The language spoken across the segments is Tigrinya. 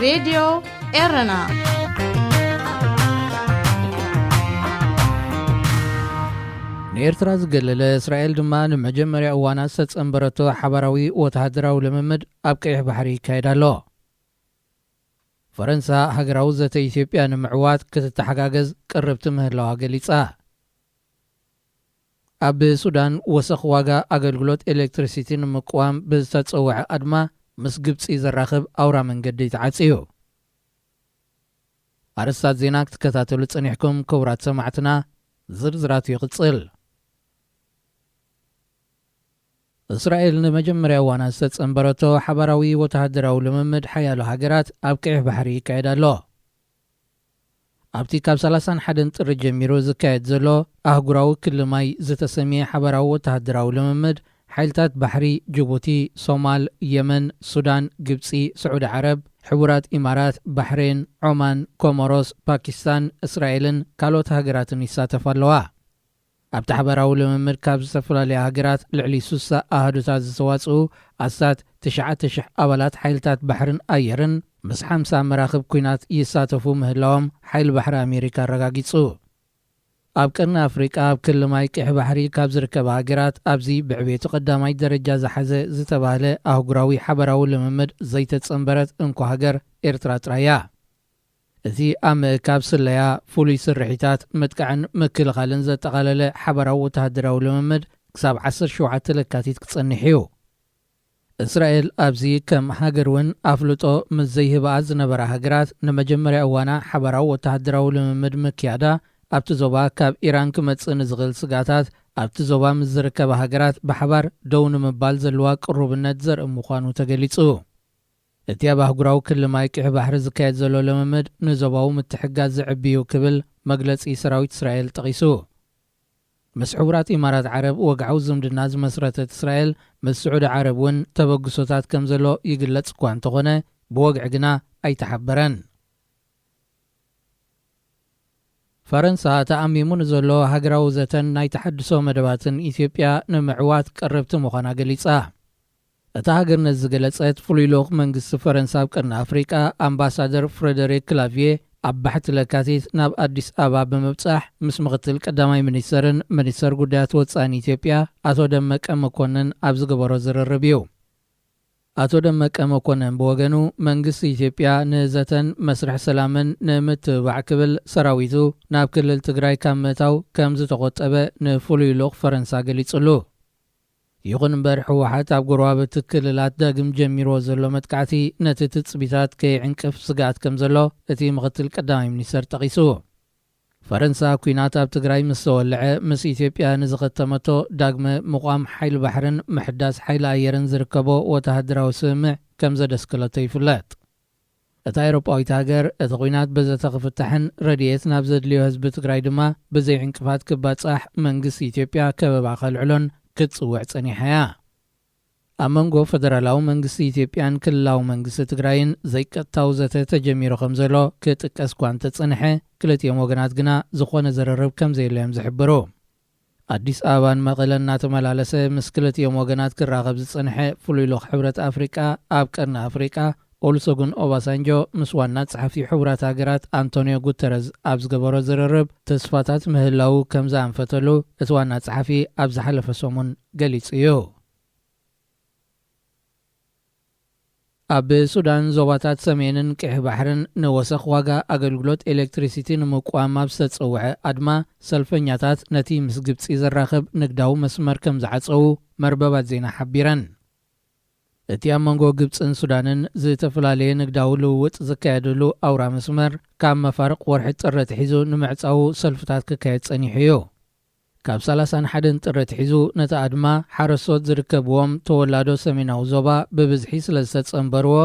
ሬድዮ ኤረና። ንኤርትራ ዝገለለ እስራኤል ድማ ንመጀመርያ እዋና ዝተጸንበረቶ ሓባራዊ ወተሃደራዊ ልምምድ ኣብ ቀይሕ ባሕሪ ይካየድ ኣሎ። ፈረንሳ ሃገራዊ ዘተ ኢትዮጵያ ንምዕዋት ክትተሓጋገዝ ቅርብቲ ምህላዋ ገሊጻ። ኣብ ሱዳን ወሰኽ ዋጋ ኣገልግሎት ኤሌክትሪሲቲ ንምቅዋም ብዝተጸውዐ ኣድማ ምስ ግብጺ ዘራኽብ ኣውራ መንገዲ ተዓጽዩ። ኣርእስታት ዜና ክትከታተሉ ጸኒሕኩም ክቡራት ሰማዕትና፣ ዝርዝራቱ ይቕጽል። እስራኤል ንመጀመርያ እዋና ዝተጸንበረቶ ሓባራዊ ወተሃደራዊ ልምምድ ሓያሎ ሃገራት ኣብ ቀይሕ ባሕሪ ይካየድ ኣሎ። ኣብቲ ካብ ሰላሳን ሓደን ጥሪ ጀሚሩ ዝካየድ ዘሎ ኣህጉራዊ ክሊ ማይ ዝተሰምየ ሓባራዊ ወተሃደራዊ ልምምድ ሓይልታት ባሕሪ ጅቡቲ፣ ሶማል፣ የመን፣ ሱዳን፣ ግብጺ፣ ስዑዲ ዓረብ፣ ሕቡራት ኢማራት፣ ባሕሬን፣ ዖማን፣ ኮሞሮስ፣ ፓኪስታን፣ እስራኤልን ካልኦት ሃገራትን ይሳተፋ ኣለዋ። ኣብቲ ሓባራዊ ልምምድ ካብ ዝተፈላለያ ሃገራት ልዕሊ ሱሳ ኣሃዱታት ዝተዋጽኡ ኣስታት ትሽዓተ ሽሕ ኣባላት ሓይልታት ባሕርን ኣየርን ምስ ሓምሳ መራኽብ ኲናት ይሳተፉ ምህላዎም ሓይሊ ባሕሪ ኣሜሪካ ኣረጋጊጹ። ኣብ ቀርኒ ኣፍሪቃ ኣብ ክሊ ማይ ቀይሕ ባሕሪ ካብ ዝርከባ ሃገራት ኣብዚ ብዕቤቱ ቀዳማይ ደረጃ ዝሓዘ ዝተባህለ ኣህጉራዊ ሓባራዊ ልምምድ ዘይተጸንበረት እንኮ ሃገር ኤርትራ ጥራይ እያ። እቲ ኣብ ምእካብ ስለያ፣ ፍሉይ ስርሒታት፣ ምጥቃዕን ምክልኻልን ዘጠቓለለ ሓባራዊ ወተሃደራዊ ልምምድ ክሳብ ዓሰርተ ሸውዓተ ለካቲት ክጸንሕ እዩ። እስራኤል ኣብዚ ከም ሃገር እውን ኣፍልጦ ምስ ዘይህብኣ ዝነበራ ሃገራት ንመጀመርያ እዋና ሓባራዊ ወተሃደራዊ ልምምድ ምክያዳ ኣብቲ ዞባ ካብ ኢራን ክመጽእ ንዝኽእል ስጋታት ኣብቲ ዞባ ምስ ዝርከባ ሃገራት ብሓባር ደው ንምባል ዘለዋ ቅሩብነት ዘርኢ ምዃኑ ተገሊጹ። እቲ ኣብ ኣህጉራዊ ክሊ ማይ ቀይሕ ባሕሪ ዝካየድ ዘሎ ልምምድ ንዞባዊ ምትሕግጋዝ ዘዕቢ እዩ ክብል መግለጺ ሰራዊት እስራኤል ጠቒሱ። ምስ ሕቡራት ኢማራት ዓረብ ወግዓዊ ዝምድና ዝመስረተት እስራኤል ምስ ስዑዲ ዓረብ እውን ተበግሶታት ከም ዘሎ ይግለጽ እኳ እንተኾነ ብወግዒ ግና ኣይተሓበረን። ፈረንሳ ተኣሚሙ ንዘሎ ሃገራዊ ዘተን ናይ ተሓድሶ መደባትን ኢትዮጵያ ንምዕዋት ቅርብቲ ምዃና ገሊጻ። እታ ሃገር ነዚ ዝገለጸት ፍሉይ ልኡኽ መንግስቲ ፈረንሳ ኣብ ቀርኒ ኣፍሪቃ ኣምባሳደር ፍሬደሪክ ክላቪየ ኣብ ባሕቲ ለካቲት ናብ ኣዲስ ኣበባ ብምብጻሕ ምስ ምኽትል ቀዳማይ ሚኒስተርን ሚኒስተር ጉዳያት ወጻኢን ኢትዮጵያ ኣቶ ደመቀ መኮንን ኣብ ዝገበሮ ዝርርብ እዩ። ኣቶ ደመቀ መኮንን ብወገኑ መንግስቲ ኢትዮጵያ ንዘተን መስርሕ ሰላምን ንምትብባዕ ክብል ሰራዊቱ ናብ ክልል ትግራይ ካብ ምእታው ከም ዝተቖጠበ ንፍሉይ ልኡኽ ፈረንሳ ገሊጹሉ። ይኹን እምበር ህወሓት ኣብ ጎረባብቲ ክልላት ዳግም ጀሚርዎ ዘሎ መጥቃዕቲ ነቲ ትጽቢታት ከይዕንቅፍ ስግኣት ከም ዘሎ እቲ ምኽትል ቀዳማይ ሚኒስተር ጠቒሱ። ፈረንሳ ኲናት ኣብ ትግራይ ምስ ተወልዐ ምስ ኢትዮጵያ ንዝኸተመቶ ዳግመ ምቋም ሓይሊ ባሕርን ምሕዳስ ሓይሊ ኣየርን ዝርከቦ ወተሃደራዊ ስምምዕ ከም ዘደስከለቶ ይፍለጥ። እታ ኤውሮጳዊት ሃገር እቲ ኲናት ብዘተ ክፍታሕን ረድኤት ናብ ዘድልዮ ህዝቢ ትግራይ ድማ ብዘይ ዕንቅፋት ክባጻሕ መንግስቲ ኢትዮጵያ ከበባ ከልዕሎን ክትጽውዕ ጸኒሓ እያ። ኣብ መንጎ ፈደራላዊ መንግስቲ ኢትዮጵያን ክልላዊ መንግስቲ ትግራይን ዘይቀጥታዊ ዘተ ተጀሚሩ ከም ዘሎ ክጥቀስ እኳ እንተጸንሐ፣ ክልቲኦም ወገናት ግና ዝኾነ ዝርርብ ከም ዘየለ እዮም ዝሕብሩ። ኣዲስ ኣበባን መቐለን እናተመላለሰ ምስ ክልቲኦም ወገናት ክራኸብ ዝጸንሐ ፍሉይ ልኡኽ ሕብረት ኣፍሪቃ ኣብ ቀርኒ ኣፍሪቃ ኦሉሰጉን ኦባሳንጆ ምስ ዋና ጸሓፊ ሕቡራት ሃገራት ኣንቶኒዮ ጉተረዝ ኣብ ዝገበሮ ዝርርብ ተስፋታት ምህላዉ ከም ዘኣንፈተሉ እቲ ዋና ጸሓፊ ኣብ ዝሓለፈ ሰሙን ገሊጹ እዩ። ኣብ ሱዳን ዞባታት ሰሜንን ቀይሕ ባሕርን ንወሰኽ ዋጋ ኣገልግሎት ኤሌክትሪሲቲ ንምቅዋም ኣብ ዝተጸውዐ ኣድማ፣ ሰልፈኛታት ነቲ ምስ ግብጺ ዘራኽብ ንግዳዊ መስመር ከም ዝዓጸዉ መርበባት ዜና ሓቢረን። እቲ ኣብ መንጎ ግብጽን ሱዳንን ዝተፈላለየ ንግዳዊ ልውውጥ ዝካየደሉ ኣውራ መስመር ካብ መፋርቕ ወርሒ ጥሪ ኣትሒዙ ንምዕጻዉ ሰልፍታት ክካየድ ጸኒሑ እዩ። ካብ ሰላሳን ሓደን ጥሪ ኣትሒዙ ነቲ ኣድማ ሓረስቶት ዝርከብዎም ተወላዶ ሰሜናዊ ዞባ ብብዝሒ ስለ ዝተጸንበርዎ፣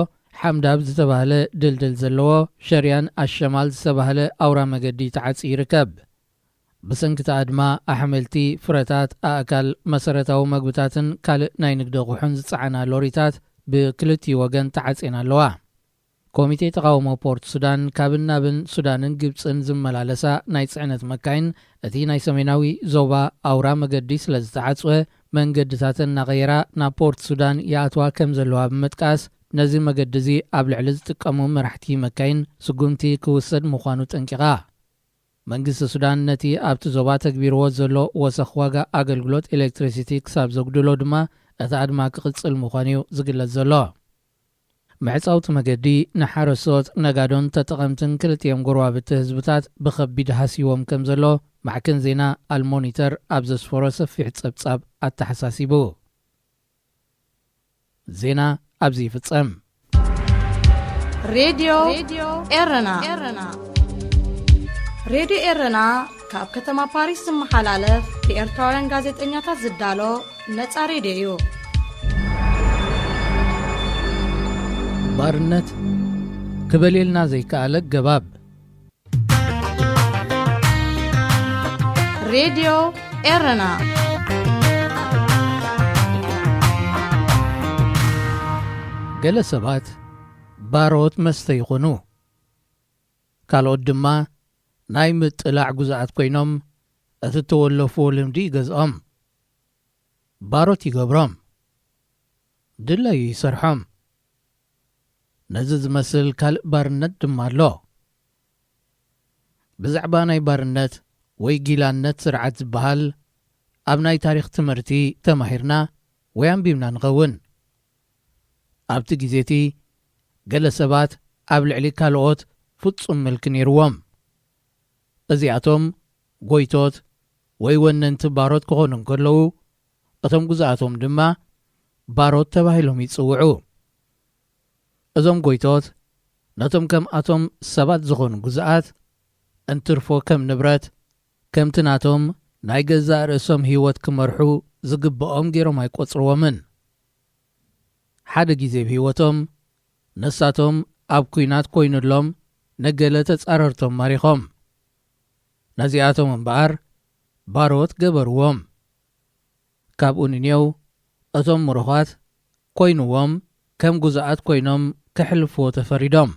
ሓምዳብ ዝተባህለ ድልድል ዘለዎ ሸርያን ኣሸማል ዝተባህለ ኣውራ መገዲ ተዓጽዩ ይርከብ። ብሰንኪ እቲ ኣድማ ኣሕምልቲ፣ ፍረታት፣ ኣእካል፣ መሰረታዊ መግብታትን ካልእ ናይ ንግዲ ኣቑሑን ዝጸዓና ሎሪታት ብክልቲኡ ወገን ተዓጽየን ኣለዋ። ኮሚቴ ተቓውሞ ፖርት ሱዳን ካብን ናብን ሱዳንን ግብጽን ዝመላለሳ ናይ ጽዕነት መካይን እቲ ናይ ሰሜናዊ ዞባ ኣውራ መገዲ ስለ ዝተዓጽወ መንገድታተን እናቐየራ ናብ ፖርት ሱዳን ይኣትዋ ከም ዘለዋ ብምጥቃስ ነዚ መገዲ እዚ ኣብ ልዕሊ ዝጥቀሙ መራሕቲ መካይን ስጉምቲ ክውሰድ ምዃኑ ጠንቂቓ። መንግስቲ ሱዳን ነቲ ኣብቲ ዞባ ተግቢርዎ ዘሎ ወሰኽ ዋጋ ኣገልግሎት ኤሌክትሪሲቲ ክሳብ ዘጉድሎ ድማ እቲ ኣድማ ክቕጽል ምዃኑ እዩ ዝግለጽ ዘሎ። መዕጻውቲ መገዲ ንሓረስቶት፣ ነጋዶን ተጠቐምትን ክልቲኦም ጎረባብቲ ህዝብታት ብኸቢድ ሃስይዎም ከም ዘሎ ማዕከን ዜና ኣልሞኒተር ኣብ ዘስፈሮ ሰፊሕ ጸብጻብ ኣተሓሳሲቡ። ዜና ኣብዚ ይፍጸም። ሬድዮ ኤረና። ሬድዮ ኤረና ካብ ከተማ ፓሪስ ዝመሓላለፍ ብኤርትራውያን ጋዜጠኛታት ዝዳሎ ነጻ ሬድዮ እዩ። ባርነት ክበልየልና ዘይከኣለ ገባብ። ሬድዮ ኤረና። ገለ ሰባት ባሮት መስተ ይኾኑ። ካልኦት ድማ ናይ ምጥላዕ ጉዛኣት ኮይኖም እቲ እተወለፍዎ ልምዲ ይገዝኦም። ባሮት ይገብሮም። ድላዩ ይሰርሖም። ነዚ ዝመስል ካልእ ባርነት ድማ ኣሎ። ብዛዕባ ናይ ባርነት ወይ ጊላነት ስርዓት ዝበሃል ኣብ ናይ ታሪኽ ትምህርቲ ተማሂርና ወይ ኣንቢብና ንኸውን። ኣብቲ ግዜ እቲ ገለ ሰባት ኣብ ልዕሊ ካልኦት ፍጹም ምልኪ ነይርዎም። እዚኣቶም ጎይቶት ወይ ወነንቲ ባሮት ክኾኑ እንከለዉ፣ እቶም ግዙኣቶም ድማ ባሮት ተባሂሎም ይጽውዑ። እዞም ጎይቶት ነቶም ከምኣቶም ሰባት ዝኾኑ ግዙኣት እንትርፎ ከም ንብረት፣ ከምቲ ናቶም ናይ ገዛእ ርእሶም ህይወት ክመርሑ ዝግብኦም ገይሮም ኣይቆጽርዎምን። ሓደ ግዜ ኣብ ህይወቶም ነሳቶም ኣብ ኲናት ኮይኑሎም ንገለ ተጻረርቶም ማሪኾም። ነዚኣቶም እምበኣር ባሮት ገበርዎም። ካብኡ ንኔው እቶም ምሩኻት ኮይንዎም ከም ግዙኣት ኮይኖም ከሕልፍዎ ተፈሪዶም።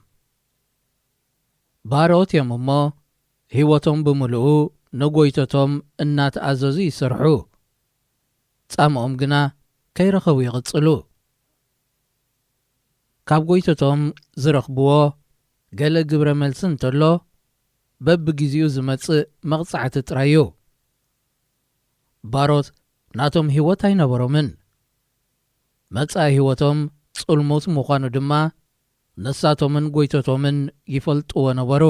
ባሮት እዮም እሞ ህይወቶም ብምልኡ ንጎይቶቶም እናተኣዘዙ ይሰርሑ። ጻምኦም ግና ከይረኸቡ ይቕጽሉ። ካብ ጎይቶቶም ዝረኽብዎ ገለ ግብረ መልሲ እንተሎ በብግዜኡ ዝመጽእ መቕጻዕቲ ጥራይ እዩ። ባሮት ናቶም ህይወት ኣይነበሮምን። መጻኢ ህይወቶም ጽልሙት ምዃኑ ድማ ነሳቶምን ጎይቶቶምን ይፈልጥዎ ነበሩ።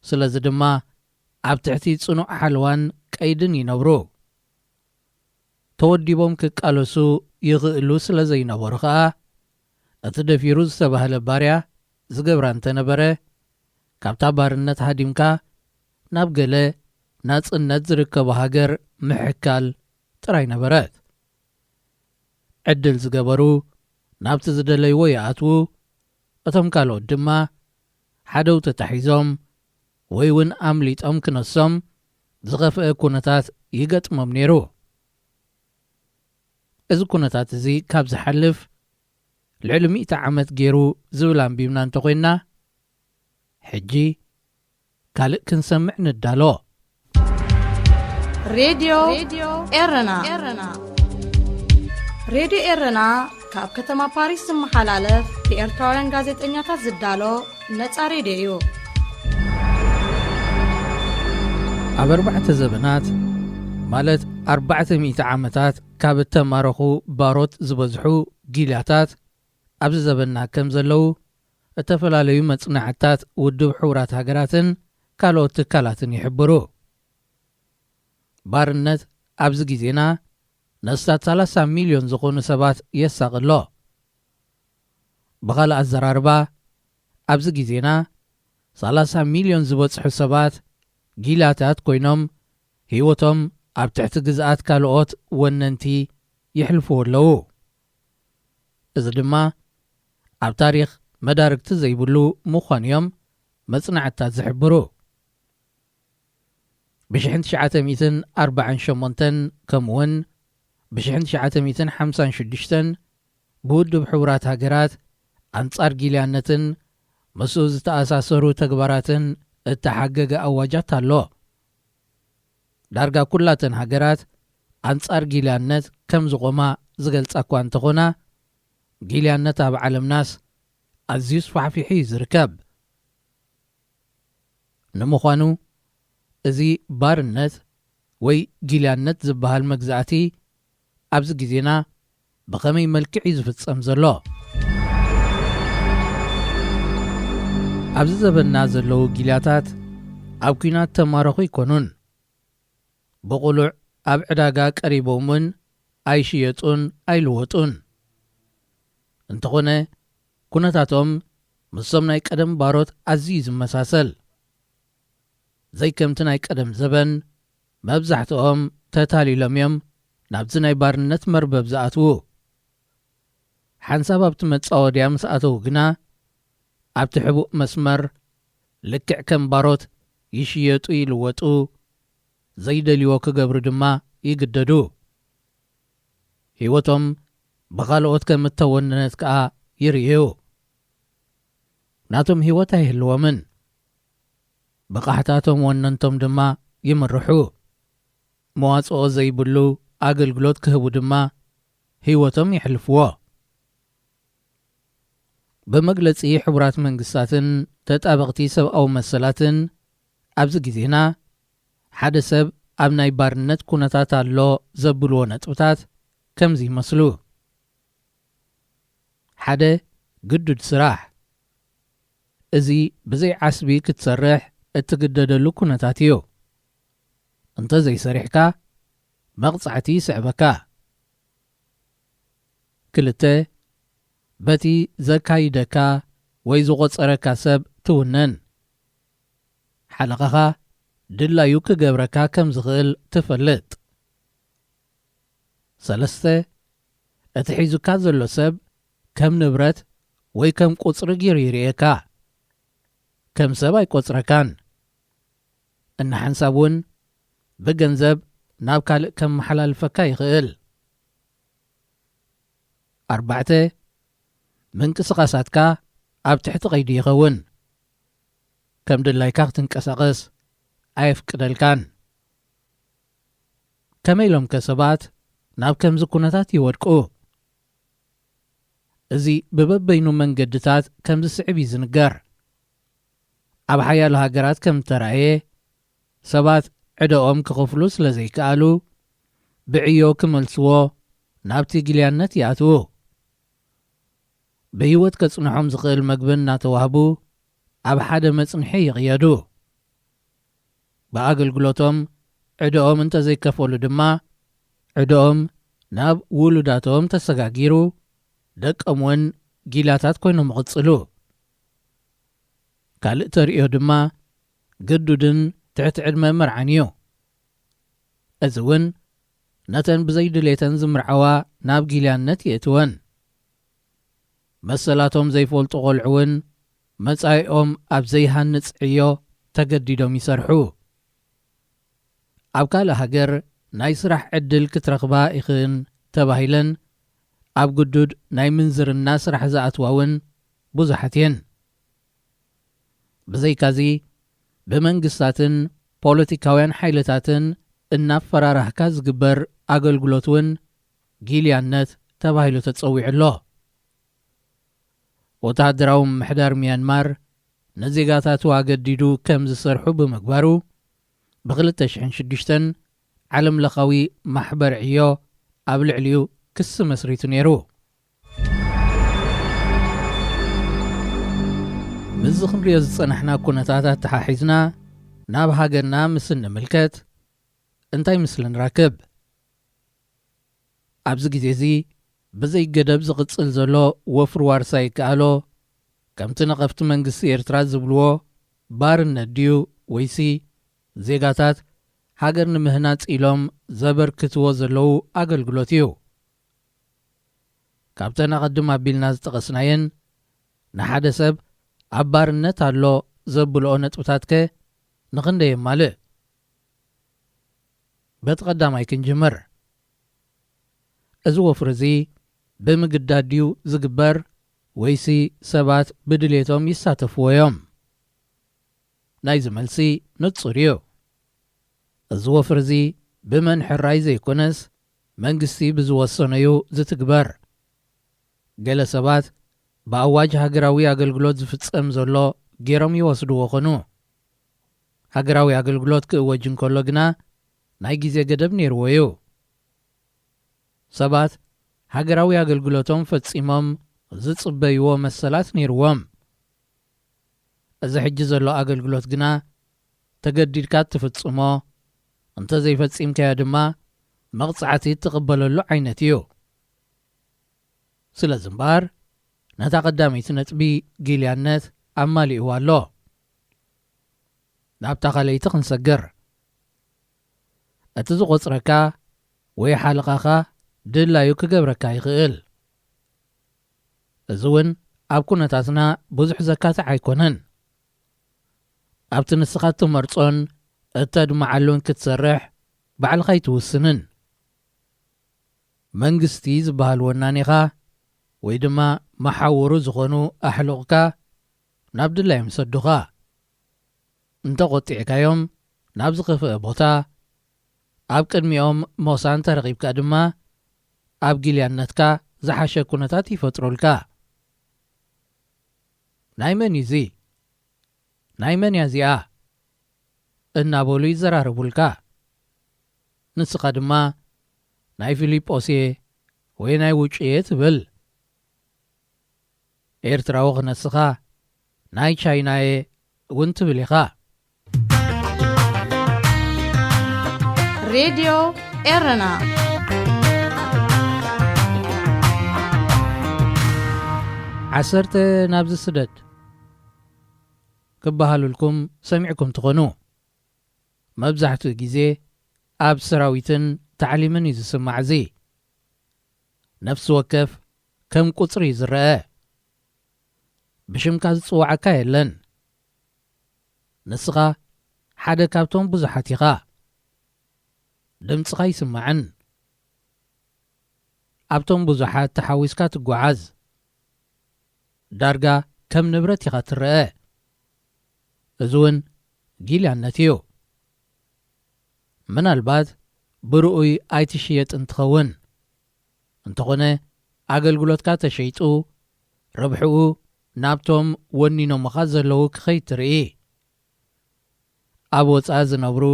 ስለዚ ድማ ኣብ ትሕቲ ጽኑዕ ሓለዋን ቀይድን ይነብሩ። ተወዲቦም ክቃለሱ ይኽእሉ ስለ ዘይነበሩ ኸኣ እቲ ደፊሩ ዝተባህለ ባርያ ዝገብራ እንተነበረ ካብታ ባርነት ሃዲምካ ናብ ገለ ናጽነት ዝርከቦ ሃገር ምሕካል ጥራይ ነበረት። ዕድል ዝገበሩ ናብቲ ዝደለይዎ ይኣትዉ፣ እቶም ካልኦት ድማ ሓደው ተታሒዞም ወይ እውን ኣምሊጦም ክነሶም ዝኸፍአ ኩነታት ይገጥሞም ነይሩ። እዚ ኩነታት እዚ ካብ ዝሓልፍ ልዕሊ ሚእቲ ዓመት ገይሩ ዝብል ኣንቢብና እንተኾይንና ሕጂ ካልእ ክንሰምዕ ንዳሎ። ሬድዮ ኤረና። ሬድዮ ኤረና ካብ ከተማ ፓሪስ ዝመሓላለፍ ብኤርትራውያን ጋዜጠኛታት ዝዳሎ ነጻ ሬድዮ እዩ። ኣብ ኣርባዕተ ዘበናት ማለት ኣርባዕተ ሚእቲ ዓመታት ካብ እተማረኹ ባሮት ዝበዝሑ ጊላታት ኣብዚ ዘበንና ከም ዘለዉ እተፈላለዩ መጽናዕትታት ውድብ ሕቡራት ሃገራትን ካልኦት ትካላትን ይሕብሩ። ባርነት ኣብዚ ግዜና ነስታት ሰላሳ ሚልዮን ዝኾኑ ሰባት የሳቒ ኣሎ። ብኻልእ ኣዘራርባ ኣብዚ ግዜና ሰላሳ ሚልዮን ዝበጽሑ ሰባት ጊላታት ኮይኖም ህይወቶም ኣብ ትሕቲ ግዝኣት ካልኦት ወነንቲ የሕልፍዎ ኣለዉ። እዚ ድማ ኣብ ታሪኽ መዳርግቲ ዘይብሉ ምዃኑ እዮም መጽናዕትታት ዝሕብሩ። ብ ሽሕን ትሽዓተ ሚእትን ኣርባዓን ሸሞንተን ከምኡውን ብ ሽሕን ትሽዓተ ሚእትን ሓምሳን ሽዱሽተን ብውድብ ሕቡራት ሃገራት ኣንጻር ጊልያነትን ምስኡ ዝተኣሳሰሩ ተግባራትን እተሓገገ ኣዋጃት ኣሎ። ዳርጋ ኩላተን ሃገራት ኣንጻር ጊልያነት ከም ዝቖማ ዝገልጻ እኳ እንተኾና፣ ጊልያነት ኣብ ዓለምናስ ኣዝዩ ስፋሕፊሑ እዩ ዝርከብ። ንምዃኑ፣ እዚ ባርነት ወይ ጊልያነት ዝበሃል መግዛእቲ ኣብዚ ግዜና ብኸመይ መልክዕ እዩ ዝፍጸም ዘሎ? ኣብዚ ዘበንና ዘለዉ ጊልያታት ኣብ ኲናት ተማረኹ ኣይኮኑን። ብቕሉዕ ኣብ ዕዳጋ ቀሪቦም እውን ኣይሽየጡን ኣይልወጡን። እንተኾነ፣ ኩነታቶም ምስቶም ናይ ቀደም ባሮት ኣዝዩ እዩ ዝመሳሰል። ዘይከምቲ ናይ ቀደም ዘበን፣ መብዛሕትኦም ተታሊሎም እዮም ናብዚ ናይ ባርነት መርበብ ዝኣትዉ። ሓንሳብ ኣብቲ መጻወድያ ምስ ኣተዉ ግና፣ ኣብቲ ሕቡእ መስመር፣ ልክዕ ከም ባሮት ይሽየጡ ይልወጡ፣ ዘይደልይዎ ክገብሩ ድማ ይግደዱ። ህይወቶም ብኻልኦት ከም እተወነነት ከኣ ይርእዩ። ናቶም ህይወት ኣይህልዎምን። ብቓሕታቶም ወነንቶም ድማ ይምርሑ። መዋጽኦ ዘይብሉ ኣገልግሎት ክህቡ ድማ ህይወቶም የሕልፍዎ። ብመግለጺ ሕቡራት መንግስታትን ተጣበቕቲ ሰብኣዊ መሰላትን፣ ኣብዚ ግዜና ሓደ ሰብ ኣብ ናይ ባርነት ኩነታት ኣሎ ዘብልዎ ነጥብታት ከምዚ ይመስሉ። ሓደ፣ ግዱድ ስራሕ። እዚ ብዘይ ዓስቢ ክትሰርሕ እትግደደሉ ኩነታት እዩ። እንተ ዘይሰሪሕካ፣ መቕጻዕቲ ይስዕበካ። ክልተ፣ በቲ ዘካይደካ ወይ ዝቖጸረካ ሰብ ትውነን። ሓለቓኻ ድላዩ ክገብረካ ከም ዝኽእል ትፈልጥ። ሰለስተ፣ እቲ ሒዙካ ዘሎ ሰብ ከም ንብረት ወይ ከም ቁጽሪ ገይሩ ይርእየካ። ከም ሰብ ኣይቆጽረካን። እንሓንሳብ እውን ብገንዘብ ናብ ካልእ ከመሓላልፈካ ይኽእል። ኣርባዕተ፣ ምንቅስቓሳትካ ኣብ ትሕቲ ቀይዲ ይኸውን። ከም ድላይካ ክትንቀሳቐስ ኣየፍቅደልካን። ከመይ ኢሎምከ ሰባት ናብ ከምዚ ኩነታት ይወድቁ? እዚ ብበበይኑ መንገድታት ከም ዝስዕብ እዩ ዝንገር። ኣብ ሓያሎ ሃገራት ከም እተራእየ፣ ሰባት ዕዳኦም ክኸፍሉ ስለ ዘይከኣሉ፣ ብዕዮ ክመልስዎ ናብቲ ጊልያነት ይኣትዉ። ብህይወት ከጽንሖም ዝኽእል መግቢ እናተዋህቡ፣ ኣብ ሓደ መጽንሒ ይቕየዱ። ብኣገልግሎቶም ዕዳኦም እንተ ዘይከፈሉ ድማ፣ ዕዳኦም ናብ ውሉዳቶም ተሰጋጊሩ፣ ደቆም እውን ጊላታት ኮይኖም ይቕጽሉ። ካልእ ተርእዮ ድማ ግዱድን ትሕቲ ዕድመ መርዓን እዩ። እዚ እውን ነተን ብዘይድሌተን ዝምርዓዋ ናብ ጊልያነት የእትወን። መሰላቶም ዘይፈልጡ ቖልዑ እውን መጻኢኦም ኣብ ዘይሃንጽ ዕዮ ተገዲዶም ይሰርሑ። ኣብ ካልእ ሃገር ናይ ስራሕ ዕድል ክትረኽባ ኢኽን ተባሂለን ኣብ ግዱድ ናይ ምንዝርና ስራሕ ዝኣትዋ እውን ብዙሓት እየን። ብዘይካዚ፣ ብመንግስታትን ፖለቲካውያን ሓይልታትን እናፈራራህካ ዝግበር ኣገልግሎት እውን ጊልያነት ተባሂሉ ተጸዊዑ ኣሎ። ወተሃደራዊ ምምሕዳር ሚያንማር ንዜጋታቱ ኣገዲዱ ከም ዝሰርሑ ብምግባሩ፣ ብ ክልተ ሽሕን ሽዱሽተን ዓለም ለኻዊ ማሕበር ዕዮ ኣብ ልዕሊኡ ክሲ መስሪቱ ነይሩ። ምስዚ ክንሪኦ ዝጸናሕና ኩነታት ኣተሓሒዝና ናብ ሃገርና ምስ እንምልከት እንታይ ምስሊ ንረክብ? ኣብዚ ግዜ እዚ ብዘይ ገደብ ዝቕጽል ዘሎ ወፍሪ ዋርሳይ ይከኣሎ፣ ከምቲ ነቐፍቲ መንግስቲ ኤርትራ ዝብልዎ ባርነት ድዩ ወይሲ ዜጋታት ሃገር ንምህናጽ ኢሎም ዘበርክትዎ ዘለዉ ኣገልግሎት እዩ። ካብተን ኣቐድም ኣቢልና ዝጠቐስናየን ንሓደ ሰብ ኣብ ባርነት ኣሎ ዘብልኦ ነጥብታትከ ንኽንደይ የማልእ? በቲ ቀዳማይ ክንጅምር። እዚ ወፍሪ እዚ ብምግዳድ ድዩ ዝግበር ወይሲ ሰባት ብድሌቶም ይሳተፍዎ እዮም? ናይዚ መልሲ ንጹር እዩ። እዚ ወፍሪ እዚ ብመን ሕራይ ዘይኮነስ መንግስቲ ብዝወሰኖ እዩ ዝትግበር። ገለ ሰባት ብኣዋጅ ሃገራዊ ኣገልግሎት ዝፍጸም ዘሎ ገይሮም ይወስድዎ ኾኑ። ሃገራዊ ኣገልግሎት ክእወጅ እንከሎ ግና ናይ ግዜ ገደብ ነይርዎ እዩ። ሰባት ሃገራዊ ኣገልግሎቶም ፈጺሞም ዝጽበይዎ መሰላት ነይርዎም። እዚ ሕጂ ዘሎ ኣገልግሎት ግና ተገዲድካ እትፍጽሞ፣ እንተ ዘይፈጺምካዮ ድማ መቕጻዕቲ እትቕበለሉ ዓይነት እዩ። ስለዚ እምበኣር ነታ ቀዳመይቲ ነጥቢ ጊልያነት ኣማሊእዋ ኣሎ። ናብታ ካልኣይቲ ክንሰግር። እቲ ዝቖጽረካ ወይ ሓለቓኻ ድላዩ ክገብረካ ይኽእል። እዚ እውን ኣብ ኩነታትና ብዙሕ ዘካትዕ ኣይኮነን። ኣብቲ ንስኻ እትመርጾን እተድምዓሉን ክትሰርሕ ባዕልኻ ኣይትውስንን። መንግስቲ ዝበሃል ወናኒኻ ወይ ድማ መሓውሩ ዝኾኑ ኣሕሉቕካ ናብ ድላዮም ይሰዱኻ። እንተ ቆጢዕካዮም ናብ ዝኸፍአ ቦታ፣ ኣብ ቅድሚኦም ሞሳ እንተ ረኺብካ ድማ ኣብ ጊልያነትካ ዝሓሸ ኩነታት ይፈጥሩልካ። ናይ መን እዩ እዚ? ናይ መን እያ እዚኣ? እናበሉ ይዘራረቡልካ። ንስኻ ድማ ናይ ፊልጶስ እየ ወይ ናይ ውጩ እየ ትብል። ኤርትራዊ ክነስኻ ናይ ቻይና እየ እውን ትብል ኢኻ። ሬድዮ ኤረና። ዓሰርተ ናብዚ ስደድ ክበሃሉልኩም ሰሚዕኩም ትኾኑ። መብዛሕትኡ ግዜ ኣብ ሰራዊትን ታዕሊምን እዩ ዝስማዕ። እዚ ነፍሲ ወከፍ ከም ቁጽሪ እዩ ዝረአ። ብሽምካ ዝጽውዓካ የለን። ንስኻ ሓደ ካብቶም ብዙሓት ኢኻ። ድምጽኻ ይስማዕን ኣብቶም ብዙሓት ተሓዊስካ ትጓዓዝ። ዳርጋ ከም ንብረት ኢኻ ትረአ። እዚ እውን ጊልያነት እዩ። ምናልባት ብርኡይ ኣይትሽየጥን ትኸውን። እንተኾነ ኣገልግሎትካ ተሸይጡ ረብሕኡ ናብቶም ወኒኖምኻ ዘለዉ ክኸይድ ትርኢ። ኣብ ወጻኢ ዝነብሩ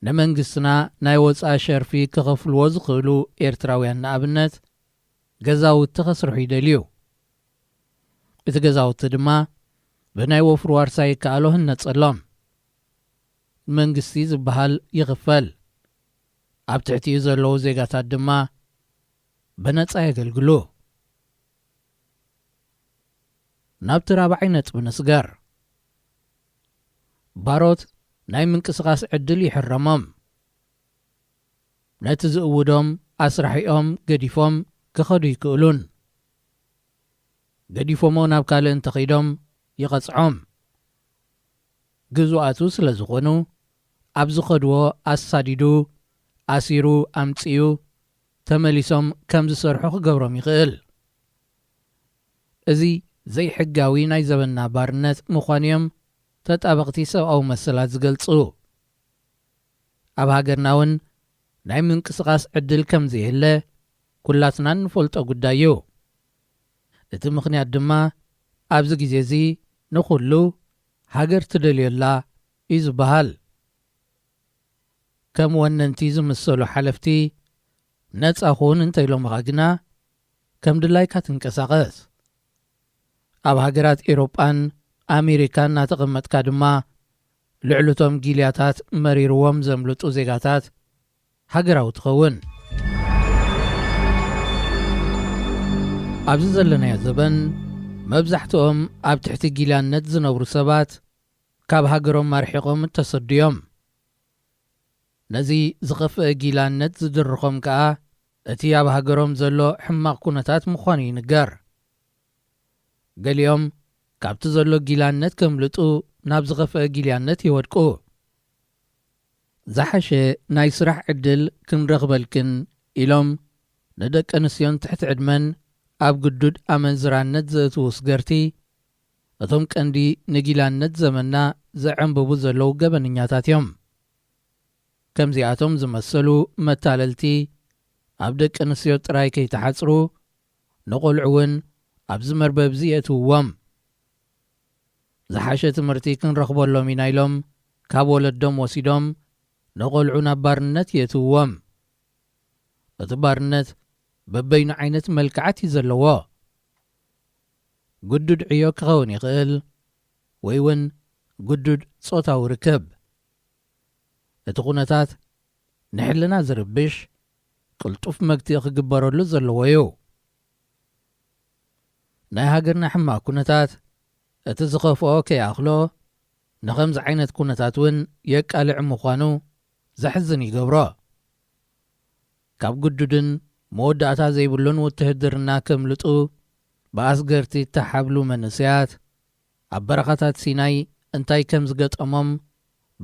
ንመንግስትና ናይ ወጻኢ ሸርፊ ክኸፍልዎ ዝኽእሉ ኤርትራውያን ንኣብነት ገዛውቲ ከስርሑ ይደልዩ። እቲ ገዛውቲ ድማ ብናይ ወፍሪ ዋርሳ ይከኣሎ ህነጸሎም። መንግስቲ ዝበሃል ይኽፈል። ኣብ ትሕቲኡ ዘለዉ ዜጋታት ድማ ብነጻ የገልግሉ። ናብቲ ራብዓይ ነጥቢ ንስገር። ባሮት ናይ ምንቅስቓስ ዕድል ይሕረሞም። ነቲ ዝእውዶም ኣስራሒኦም ገዲፎም ክኸዱ ይክእሉን። ገዲፎሞ ናብ ካልእ እንተኸይዶም ይቐጽዖም። ግዙኣቱ ስለ ዝኾኑ ኣብ ዝኸድዎ ኣሳዲዱ፣ ኣሲሩ፣ ኣምጺኡ ተመሊሶም ከም ዝሰርሑ ክገብሮም ይኽእል። እዚ ዘይሕጋዊ ናይ ዘበንና ባርነት ምዃኑ እዮም ተጣበቕቲ ሰብኣዊ መሰላት ዝገልጹ። ኣብ ሃገርና እውን ናይ ምንቅስቓስ ዕድል ከም ዘየለ ኩላትና እንፈልጦ ጉዳይ እዩ። እቲ ምኽንያት ድማ ኣብዚ ግዜ እዚ ንኹሉ ሃገር ትደልዮ ኣላ እዩ ዝበሃል። ከም ወነንቲ ዝምሰሉ ሓለፍቲ ነጻ ኹን እንተኢሎምኻ ግና ከም ድላይካ ትንቀሳቐስ። ኣብ ሃገራት ኤውሮጳን ኣሜሪካን እናተቐመጥካ ድማ ልዕሉቶም ጊልያታት መሪርዎም ዘምልጡ ዜጋታት ሃገራዊ ትኸውን። ኣብዚ ዘለናዮ ዘበን መብዛሕትኦም ኣብ ትሕቲ ጊላነት ዝነብሩ ሰባት ካብ ሃገሮም ኣርሒቖም እተሰዱ እዮም። ነዚ ዝኸፍአ ጊላነት ዝድርኾም ከኣ እቲ ኣብ ሃገሮም ዘሎ ሕማቕ ኩነታት ምዃኑ ይንገር። ገሊኦም ካብቲ ዘሎ ጊላነት ከምልጡ ናብ ዝኸፍአ ጊላነት ይወድቁ። ዝሓሸ ናይ ስራሕ ዕድል ክንረኽበልክን ኢሎም ንደቂ ኣንስትዮን ትሕቲ ዕድመን ኣብ ግዱድ ኣመንዝራነት ዘእትዉ ስገርቲ እቶም ቀንዲ ንጊላነት ዘመንና ዘዐንብቡ ዘለዉ ገበነኛታት እዮም። ከምዚኣቶም ዝመሰሉ መታለልቲ ኣብ ደቂ ኣንስትዮ ጥራይ ከይተሓጽሩ ንቖልዑ እውን ኣብዚ መርበብ እዚ የእትውዎም። ዝሓሸ ትምህርቲ ክንረኽበሎም ኢና ኢሎም ካብ ወለዶም ወሲዶም ንቖልዑ ናብ ባርነት የእትውዎም። እቲ ባርነት በበይኑ ዓይነት መልክዓት እዩ ዘለዎ። ግዱድ ዕዮ ክኸውን ይኽእል፣ ወይ እውን ግዱድ ጾታዊ ርክብ። እቲ ኩነታት ንሕልና ዝርብሽ ቅልጡፍ መግትኢ ክግበረሉ ዘለዎ እዩ። ናይ ሃገርና ሕማቕ ኩነታት እቲ ዝኸፍኦ ከይኣኽሎ ንኸምዚ ዓይነት ኩነታት እውን የቃልዕ ምዃኑ ዘሕዝን ይገብሮ። ካብ ግዱድን መወዳእታ ዘይብሉን ውትህድርና ከምልጡ ብኣስገርቲ እተሓብሉ መንእሰያት ኣብ በረኻታት ሲናይ እንታይ ከም ዝገጠሞም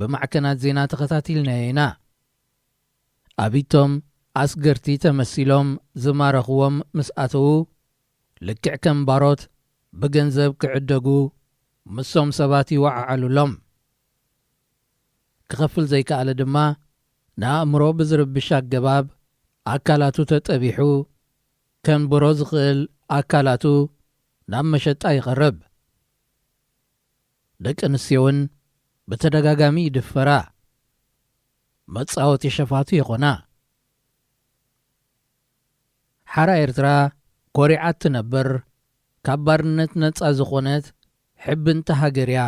ብማዕከናት ዜና ተኸታቲልናዮ ኢና። ኣብቶም ኣስገርቲ ተመሲሎም ዝማረኽዎም ምስ ኣተዉ፣ ልክዕ ከም ባሮት ብገንዘብ ክዕደጉ ምስቶም ሰባት ይወዓዓሉሎም። ክኸፍል ዘይከኣለ ድማ ንኣእምሮ ብዝርብሽ ኣገባብ ኣካላቱ ተጠቢሑ ከንብሮ ዝኽእል ኣካላቱ ናብ መሸጣ ይቐርብ። ደቂ ኣንስትዮ እውን ብተደጋጋሚ ይድፈራ፣ መጻወቲ ሸፋቱ ይኾና። ሓራ ኤርትራ ኮሪዓ እትነብር፣ ካብ ባርነት ነጻ ዝኾነት ሕብንቲ ሃገር እያ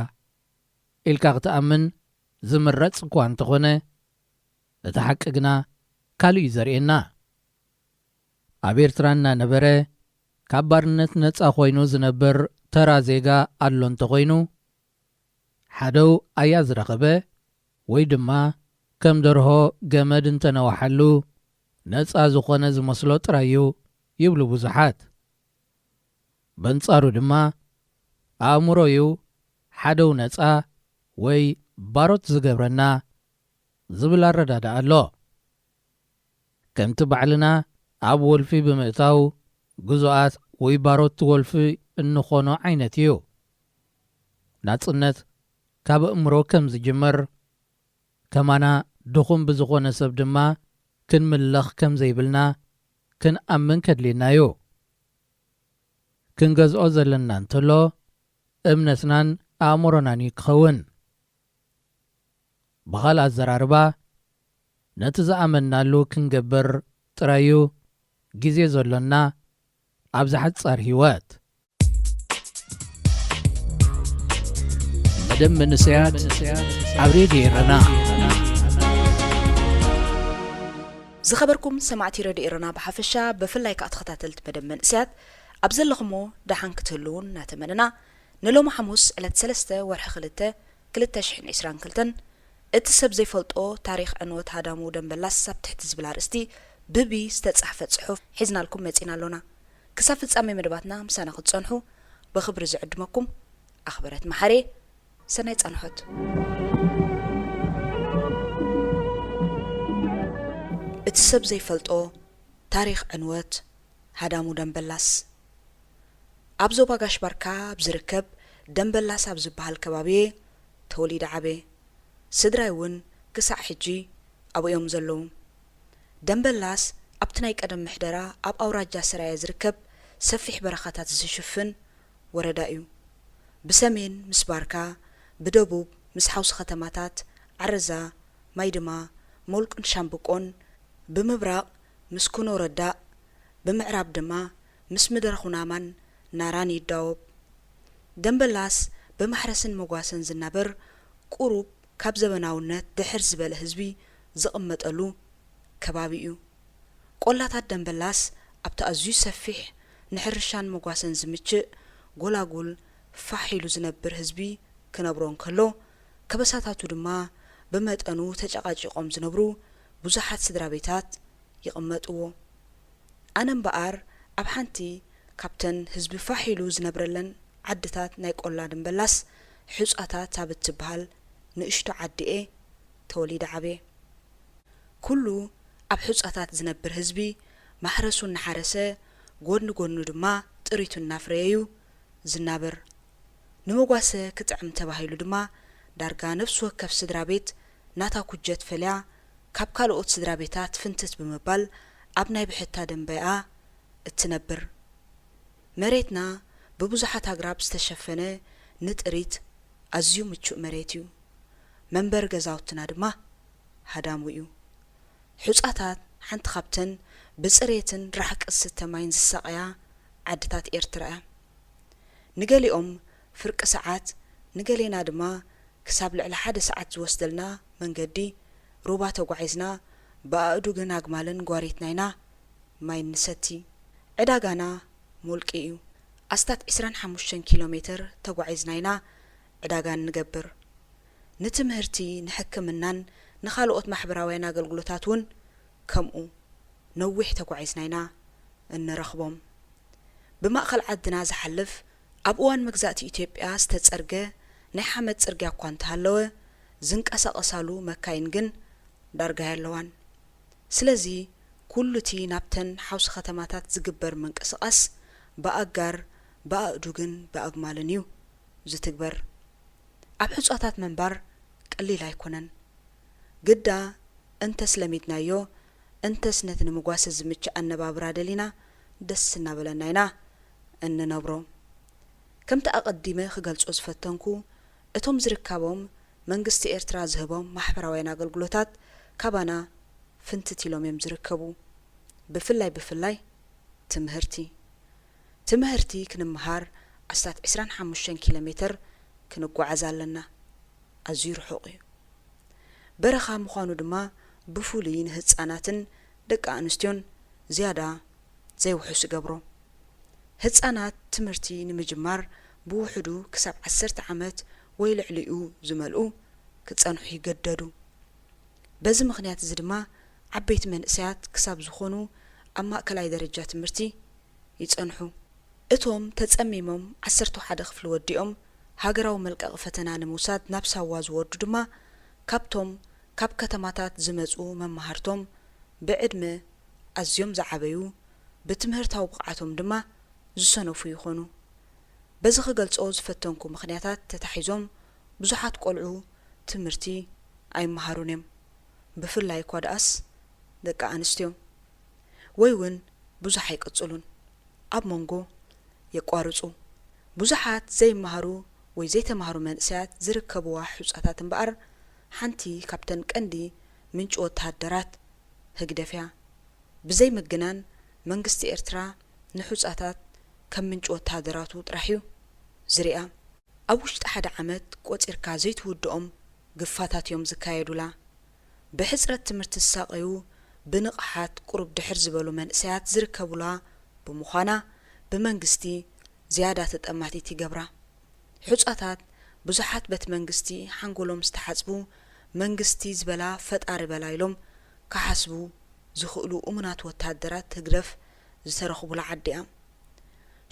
ኢልካ ክትኣምን ዝምረጽ እኳ እንተኾነ፣ እቲ ሓቂ ግና ካልእ እዩ ዘርእየና። ኣብ ኤርትራ እናነበረ ካብ ባርነት ነጻ ኮይኑ ዝነብር ተራ ዜጋ ኣሎ እንተኾይኑ፣ ሓደው ኣያ ዝረኸበ ወይ ድማ ከም ደርሆ ገመድ እንተነዋሓሉ ነጻ ዝኾነ ዝመስሎ ጥራይ እዩ ይብሉ ብዙሓት። በንጻሩ ድማ ኣእምሮ እዩ ሓደው ነጻ ወይ ባሮት ዝገብረና ዝብል ኣረዳድኣ ኣሎ። ከምቲ ባዕልና ኣብ ወልፊ ብምእታው ግዙኣት ወይ ባሮት ወልፊ እንኾኖ ዓይነት እዩ። ናጽነት ካብ ኣእምሮ ከም ዝጅምር፣ ከማና ድኹም ብዝኾነ ሰብ ድማ ክንምለኽ ከም ዘይብልና ክንኣምን ከድልየና እዩ። ክንገዝኦ ዘለና እንተሎ እምነትናን ኣእምሮናን እዩ ክኸውን። ብኻልእ ኣዘራርባ፣ ነቲ ዝኣመንናሉ ክንገብር ጥራይ እዩ ግዜ ዘሎና ኣብዚ ሓጻር ህይወት። መደብ መንእሰያት ኣብ ሬድዮ ኤረና። ዝኸበርኩም ሰማዕቲ ረድዮ ኤረና ብሓፈሻ፣ ብፍላይ ከኣ ተኸታተልቲ መደብ መንእሰያት፣ ኣብ ዘለኹሞ ደሓን ክትህልዉ እናተመነና፣ ንሎሚ ሓሙስ ዕለት ሰለስተ ወርሒ ክልተ ክልተ ሽሕን ዕስራን ክልተን እቲ ሰብ ዘይፈልጦ ታሪኽ ዕንወት ሃዳሙ ደምበላስ ኣብ ትሕቲ ዝብል ኣርእስቲ ብቢ ዝተጻሕፈ ጽሑፍ ሒዝናልኩም መጺና ኣሎና። ክሳብ ፍጻሜ መደባትና ምሳና ክትጸንሑ ብኽብሪ ዝዕድመኩም ኣኽበረት መሓሬ። ሰናይ ጻንሖት። እቲ ሰብ ዘይፈልጦ ታሪኽ ዕንወት ሃዳሙ ደምበላስ። ኣብ ዞባ ጋሽ ባርካ ኣብ ዝርከብ ደምበላስ ኣብ ዝበሃል ከባቢ እየ ተወሊደ ዓብየ። ስድራይ እውን ክሳዕ ሕጂ ኣብኡ እዮም ዘለዉ። ደምበላስ ኣብቲ ናይ ቀደም ምሕደራ ኣብ ኣውራጃ ስራየ ዝርከብ ሰፊሕ በረኻታት ዝሽፍን ወረዳ እዩ። ብሰሜን ምስ ባርካ፣ ብደቡብ ምስ ሓውሲ ከተማታት ዓረዛ፣ ማይድማ፣ ሞልቁን ሻምብቆን፣ ብምብራቕ ምስ ኩኖ ረዳእ፣ ብምዕራብ ድማ ምስ ምድረ ኩናማን ናራን ይዳወብ። ደምበላስ ብማሕረስን መጓሰን ዝናበር፣ ቁሩብ ካብ ዘበናውነት ድሕር ዝበለ ህዝቢ ዝቕመጠሉ ከባቢ እዩ። ቆላታት ደምበላስ ኣብቲ ኣዝዩ ሰፊሕ ንሕርሻን መጓሰን ዝምችእ ጎላጉል ፋሕ ኢሉ ዝነብር ህዝቢ ክነብሮ እንከሎ፣ ከበሳታቱ ድማ ብመጠኑ ተጨቓጪቖም ዝነብሩ ብዙሓት ስድራ ቤታት ይቕመጥዎ። ኣነ እምበኣር ኣብ ሓንቲ ካብተን ህዝቢ ፋሕ ኢሉ ዝነብረለን ዓድታት ናይ ቆላ ደምበላስ፣ ሑጻታት ኣብ እትበሃል ንእሽቶ ዓዲ እየ ተወሊደ ዓብየ። ኩሉ ኣብ ሑጻታት ዝነብር ህዝቢ ማሕረሱ እናሓረሰ፣ ጎድኒ ጎድኑ ድማ ጥሪቱ እናፍረየ እዩ ዝናበር። ንመጓሰ ክጥዕም ተባሂሉ ድማ ዳርጋ ነፍሲ ወከፍ ስድራ ቤት ናታ ኩጀት ፈልያ ካብ ካልኦት ስድራ ቤታት ፍንትት ብምባል ኣብ ናይ ብሕታ ደንበይኣ እትነብር። መሬትና ብብዙሓት ኣግራብ ዝተሸፈነ ንጥሪት ኣዝዩ ምቹእ መሬት እዩ። መንበሪ ገዛውትና ድማ ሃዳሙ እዩ። ሑጻታት ሓንቲ ካብተን ብጽሬትን ራሕቂ ዝስተ ማይን ዝሳቐያ ዓድታት ኤርትራ እያ። ንገሊኦም ፍርቂ ሰዓት፣ ንገሌና ድማ ክሳብ ልዕሊ ሓደ ሰዓት ዝወስደልና መንገዲ ሩባ ተጓዒዝና ብኣእዱግን ኣግማልን ጓሪትና ኢና ማይ ንሰቲ። ዕዳጋና ሞልቂ እዩ። ኣስታት ዕስራን ሓሙሽተን ኪሎ ሜተር ተጓዒዝና ኢና ዕዳጋ እንገብር። ንትምህርቲ፣ ንሕክምናን ንኻልኦት ማሕበራውያን ኣገልግሎታት እውን ከምኡ ነዊሕ ተጓዒዝና ኢና እንረኽቦም። ብማእኸል ዓድና ዝሓልፍ ኣብ እዋን መግዛእቲ ኢትዮጵያ ዝተጸርገ ናይ ሓመድ ጽርግያ እኳ እንተሃለወ፣ ዝንቀሳቐሳሉ መካይን ግን ዳርጋ የለዋን። ስለዚ ኩሉ እቲ ናብተን ሓውሲ ከተማታት ዝግበር ምንቅስቓስ ብኣጋር፣ ብኣእዱግን ብኣግማልን እዩ ዝትግበር። ኣብ ሑጻታት ምንባር ቀሊል ኣይኮነን። ግዳ እንተስ ለሚድናዮ፣ እንተስ ነቲ ንምጓሰ ዝምችእ ኣነባብራ ደሊና ደስ እናበለና ኢና እንነብሮ። ከምቲ ኣቐዲመ ክገልጾ ዝፈተንኩ፣ እቶም ዝርካቦም መንግስቲ ኤርትራ ዝህቦም ማሕበራውያን ኣገልግሎታት ካባና ፍንትት ኢሎም እዮም ዝርከቡ። ብፍላይ ብፍላይ ትምህርቲ። ትምህርቲ ክንምሃር ኣስታት ዕስራን ሓሙሽተን ኪሎ ሜተር ክንጓዓዝ ኣለና። ኣዝዩ ርሑቕ እዩ። በረኻ ምዃኑ ድማ ብፍሉይ ንህጻናትን ደቂ ኣንስትዮን ዝያዳ ዘይውሑስ ይገብሮ። ህጻናት ትምህርቲ ንምጅማር ብውሕዱ ክሳብ ዓሰርተ ዓመት ወይ ልዕሊኡ ዝመልኡ ክጸንሑ ይገደዱ። በዚ ምኽንያት እዚ ድማ ዓበይቲ መንእሰያት ክሳብ ዝኾኑ ኣብ ማእከላይ ደረጃ ትምህርቲ ይጸንሑ። እቶም ተጸሚሞም ዓሰርተ ሓደ ክፍሊ ወዲኦም ሃገራዊ መልቀቒ ፈተና ንምውሳድ ናብ ሳዋ ዝወርዱ ድማ ካብቶም ካብ ከተማታት ዝመጹ መማህርቶም ብዕድመ ኣዝዮም ዝዓበዩ፣ ብትምህርታዊ ብቕዓቶም ድማ ዝሰነፉ ይኾኑ። በዚ ክገልጾ ዝፈተንኩ ምኽንያታት ተታሒዞም ብዙሓት ቆልዑ ትምህርቲ ኣይመሃሩን እዮም። ብፍላይ እኳ ደኣስ ደቂ ኣንስትዮ። ወይ እውን ብዙሕ ኣይቅጽሉን። ኣብ መንጎ የቋርጹ። ብዙሓት ዘይመሃሩ ወይ ዘይተማህሩ መንእሰያት ዝርከብዋ ሑጻታት እምበኣር፣ ሓንቲ ካብተን ቀንዲ ምንጪ ወተሃደራት ህግደፍ እያ። ብዘይ ምግናን መንግስቲ ኤርትራ ንሑጻታት ከም ምንጪ ወተሃደራቱ ጥራሕ እዩ ዝሪኣ። ኣብ ውሽጢ ሓደ ዓመት ቆጺርካ ዘይትውድኦም ግፋታት እዮም ዝካየዱላ። ብሕጽረት ትምህርቲ ዝሳቐዩ ብንቕሓት ቁሩብ ድሕር ዝበሉ መንእሰያት ዝርከቡላ ብምዃና ብመንግስቲ ዝያዳ ተጠማቲት ይገብራ። ሑጻታት ብዙሓት በቲ መንግስቲ ሓንጎሎም ዝተሓጽቡ መንግስቲ ዝበላ ፈጣሪ በላ ኢሎም ክሓስቡ ዝኽእሉ እሙናት ወተሃደራት ህግደፍ ዝተረኽቡላ ዓዲ እያ።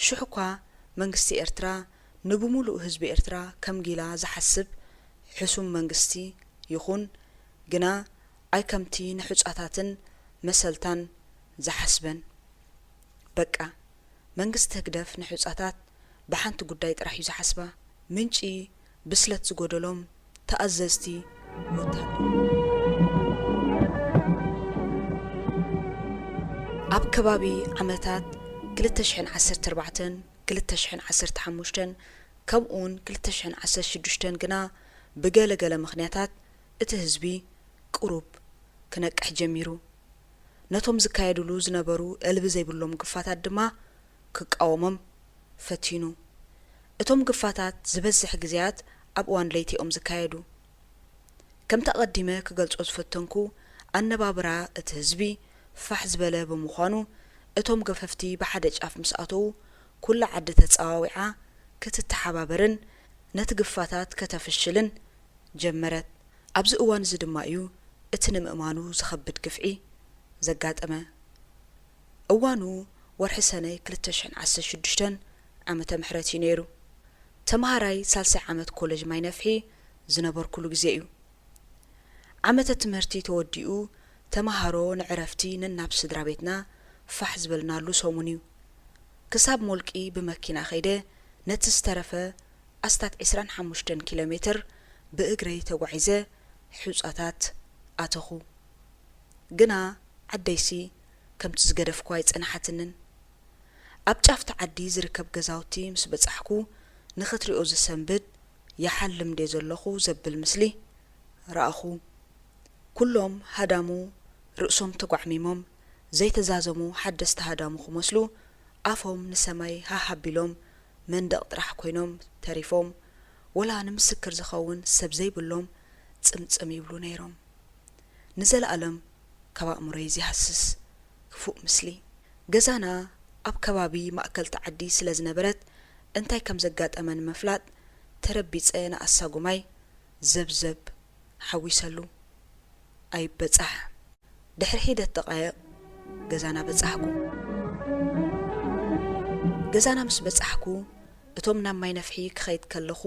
ሽሕ እኳ መንግስቲ ኤርትራ ንብምሉእ ህዝቢ ኤርትራ ከም ጊላ ዝሓስብ ሕሱም መንግስቲ ይኹን፣ ግና ኣይ ከምቲ ንሑጻታትን መሰልታን ዝሓስበን። በቃ መንግስቲ ህግደፍ ንሑጻታት ብሓንቲ ጉዳይ ጥራሕ እዩ ዝሓስባ። ምንጪ ብስለት ዝጎደሎም ተኣዘዝቲ ወታደር። ኣብ ከባቢ ዓመታት ክልተ ሽሕን ዓሰርተ ኣርባዕተን ክልተ ሽሕን ዓሰርተ ሓሙሽተን ከምኡውን ክልተ ሽሕን ዓሰርተ ሽዱሽተን ግና ብገለ ገለ ምኽንያታት እቲ ህዝቢ ቅሩብ ክነቅሕ ጀሚሩ። ነቶም ዝካየድሉ ዝነበሩ እልቢ ዘይብሎም ግፋታት ድማ ክቃወሞም ፈቲኑ። እቶም ግፋታት ዝበዝሕ ግዜያት ኣብ እዋን ለይቲ እዮም ዝካየዱ። ከምቲ ኣቐዲመ ክገልጾ ዝፈተንኩ፣ ኣነባብራ እቲ ህዝቢ ፋሕ ዝበለ ብምዃኑ፣ እቶም ገፈፍቲ ብሓደ ጫፍ ምስ ኣተዉ፣ ኩላ ዓዲ ተጸዋዊዓ ክትተሓባበርን ነቲ ግፋታት ከተፍሽልን ጀመረት። ኣብዚ እዋን እዚ ድማ እዩ እቲ ንምእማኑ ዝኸብድ ግፍዒ ዘጋጠመ። እዋኑ ወርሒ ሰነ ክልተ ሽሕን ዓሰርተ ሽዱሽተን ዓመተ ምሕረት እዩ ነይሩ። ተመሃራይ ሳልሳይ ዓመት ኮለጅ ማይ ነፍሒ ዝነበርኩሉ ግዜ እዩ። ዓመተ ትምህርቲ ተወዲኡ፣ ተመሃሮ ንዕረፍቲ ነናብ ስድራ ቤትና ፋሕ ዝበልናሉ ሰሙን እዩ። ክሳብ ሞልቂ ብመኪና ከይደ፣ ነቲ ዝተረፈ ኣስታት ዕስራን ሓሙሽተን ኪሎ ሜትር ብእግረይ ተጓዒዘ፣ ሑጻታት ኣተኹ። ግና ዓደይሲ ከምቲ ዝገደፍኩ ኣይጸንሓትንን። ኣብ ጫፍቲ ዓዲ ዝርከብ ገዛውቲ ምስ በጻሕኩ፣ ንኽትሪኦ ዝሰንብድ፣ "ይሓልም ድየ ዘለኹ?" ዘብል ምስሊ ረኣኹ። ኩሎም ሃዳሙ ርእሶም ተጓዕሚሞም፣ ዘይተዛዘሙ ሓደስቲ ሃዳሙ ክመስሉ፣ ኣፎም ንሰማይ ሃህ ኣቢሎም መንደቕ ጥራሕ ኮይኖም ተሪፎም፣ ወላ ንምስክር ዝኸውን ሰብ ዘይብሎም ጽምጽም ይብሉ ነይሮም። ንዘለኣለም ካብ ኣእምሮይ ዘይሃስስ ክፉእ ምስሊ። ገዛና ኣብ ከባቢ ማእከልቲ ዓዲ ስለ ዝነበረት፣ እንታይ ከም ዘጋጠመ ንምፍላጥ ተረቢጸ ንኣሳጉማይ ዘብዘብ ሓዊሰሉ። ኣይበጻሕ። ድሕሪ ሒደት ደቓይቕ ገዛና በጻሕኩ። ገዛና ምስ በጻሕኩ፣ እቶም ናብ ማይ ነፍሒ ክኸይድ ከለኹ፣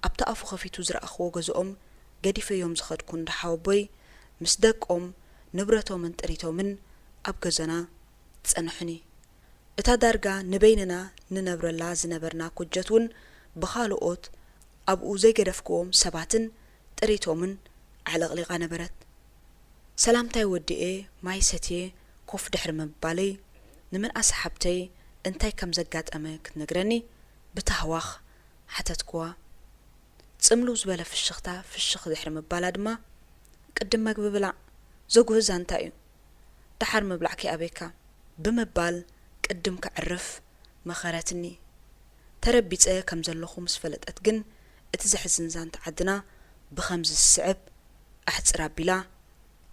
ኣብቲ ኣፉ ኸፊቱ ዝረኣኽዎ ገዝኦም ገዲፈዮም ዝኸድኩ እንዳ ሓወቦይ፣ ምስ ደቆም፣ ንብረቶምን ጥሪቶምን ኣብ ገዛና ጸንሑኒ። እታ ዳርጋ ንበይንና ንነብረላ ዝነበርና ኩጀት እውን ብኻልኦት ኣብኡ ዘይገደፍክዎም ሰባትን ጥሪቶምን ኣዕለቕሊቓ ነበረት። ሰላምታይ ወዲኤ ማይ ሰትየ ኮፍ ድሕሪ ምባለይ፣ ንምንኣስ ሓብተይ እንታይ ከም ዘጋጠመ ክትነግረኒ ብታህዋኽ ሓተትክዋ። ጽምልው ዝበለ ፍሽኽታ ፍሽኽ ድሕሪ ምባላ ድማ፣ "ቅድም መግቢ ብላዕ፣ ዘጉህዝ ዛንታ እዩ፣ ደሓር ምብላዕኪ ኣበካ" ብምባል ቅድም ከዕርፍ መኸረትኒ። ተረቢጸ ከም ዘለኹ ምስ ፈለጠት ግን፣ እቲ ዘሕዝን ዛንታ ዓድና ብኸምዚ ዝስዕብ ኣሕጽር ኣቢላ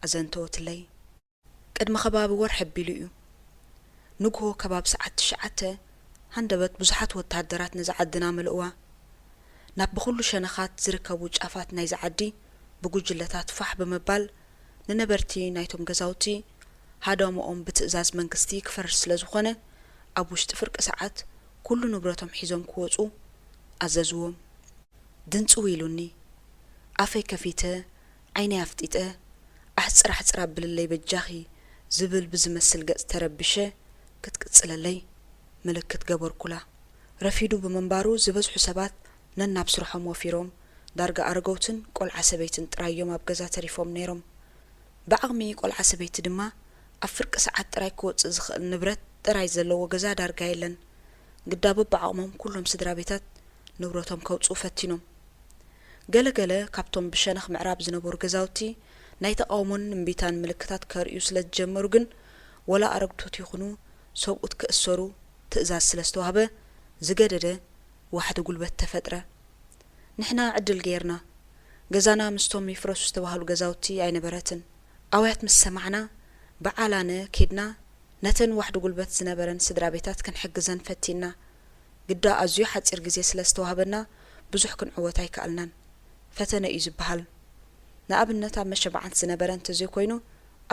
ኣዘንተወትለይ። ቅድሚ ከባቢ ወርሒ ኣቢሉ እዩ። ንግሆ ከባቢ ሰዓት ትሽዓተ ሃንደበት ብዙሓት ወተሃደራት ነዛ ዓድና መልእዋ። ናብ ብኹሉ ሸነኻት ዝርከቡ ጫፋት ናይዛ ዓዲ ብጉጅለታት ፋሕ ብምባል፣ ንነበርቲ ናይቶም ገዛውቲ ሃዳምኦም ብትእዛዝ መንግስቲ ክፈርስ ስለ ዝኾነ፣ ኣብ ውሽጢ ፍርቂ ሰዓት ኩሉ ንብረቶም ሒዞም ክወጹ ኣዘዝዎም። ድንጽው ኢሉኒ። ኣፈይ ከፊተ፣ ዓይነይ ኣፍጢጠ፣ ኣሕጽር ኣሕጽር ኣብልለይ በጃኺ ዝብል ብዝመስል ገጽ ተረቢሸ ክትቅጽለለይ ምልክት ገበርኩላ። ረፊዱ ብምንባሩ ዝበዝሑ ሰባት ነናብ ስርሖም ወፊሮም፣ ዳርጋ ኣረገውትን ቆልዓ ሰበይትን ጥራይ እዮም ኣብ ገዛ ተሪፎም ነይሮም። ብዓቕሚ ቆልዓ ሰበይቲ ድማ ኣብ ፍርቂ ሰዓት ጥራይ ክወጽእ ዝኽእል ንብረት ጥራይ ዘለዎ ገዛ ዳርጋ የለን። ግዳ በብዓቕሞም ኩሎም ስድራ ቤታት ንብረቶም ከውጽኡ ፈቲኖም። ገለ ገለ ካብቶም ብሸነኽ ምዕራብ ዝነበሩ ገዛውቲ ናይ ተቓውሞን እምቢታን ምልክታት ከርእዩ ስለ ዝጀመሩ ግን፣ ወላ ኣረግቶት ይኹኑ ሰብኡት ክእሰሩ ትእዛዝ ስለ ዝተዋህበ፣ ዝገደደ ዋሕዲ ጉልበት ተፈጥረ። ንሕና ዕድል ገይርና። ገዛና ምስቶም ይፍረሱ ዝተባህሉ ገዛውቲ ኣይነበረትን። ኣውያት ምስ ሰማዕና፣ ብዓላነ ኬድና ነተን ዋሕዲ ጉልበት ዝነበረን ስድራ ቤታት ክንሕግዘን ፈቲና። ግዳ ኣዝዩ ሓጺር ግዜ ስለ ዝተዋህበና፣ ብዙሕ ክንዕወት ኣይከኣልናን። ፈተነ እዩ ዝበሃል። ንኣብነት፣ ኣብ መሸባዓንት ዝነበረ እንተዘይኮይኑ፣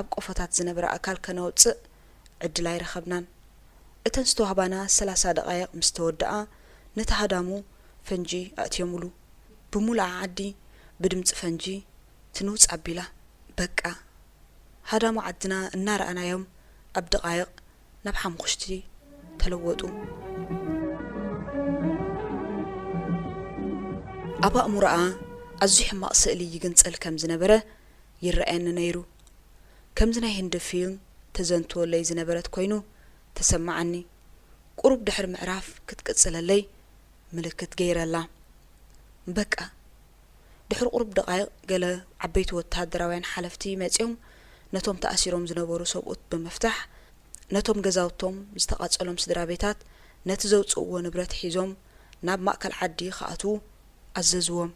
ኣብ ቆፎታት ዝነበረ ኣካል ከነውጽእ ዕድል ኣይረኸብናን። እተን ዝተዋህባና ሰላሳ ደቓይቕ ምስ ተወድኣ፣ ነቲ ሃዳሙ ፈንጂ ኣእትዮምሉ። ብሙሉኣ ዓዲ ብድምጺ ፈንጂ ትንውጽ ኣቢላ። በቃ፣ ሃዳሙ ዓድና እናረኣናዮም ኣብ ደቓይቕ ናብ ሓሙኽሽቲ ተለወጡ። ኣብ ኣእምሮኣ ኣዝዩ ሕማቕ ስእሊ ይግንጸል ከም ዝነበረ ይረኣየኒ ነይሩ። ከምዚ ናይ ህንዲ ፊልም ተዘንትወለይ ዝነበረት ኮይኑ ተሰማዓኒ። ቁሩብ ድሕሪ ምዕራፍ ክትቅጽለለይ ምልክት ገይረላ። በቃ፣ ድሕሪ ቁሩብ ደቓይቕ ገለ ዓበይቲ ወተሃደራውያን ሓለፍቲ መጺኦም ነቶም ተኣሲሮም ዝነበሩ ሰብኡት ብምፍታሕ፣ ነቶም ገዛውቶም ዝተቓጸሎም ስድራ ቤታት ነቲ ዘውጽእዎ ንብረት ሒዞም ናብ ማእከል ዓዲ ክኣትዉ ኣዘዝዎም።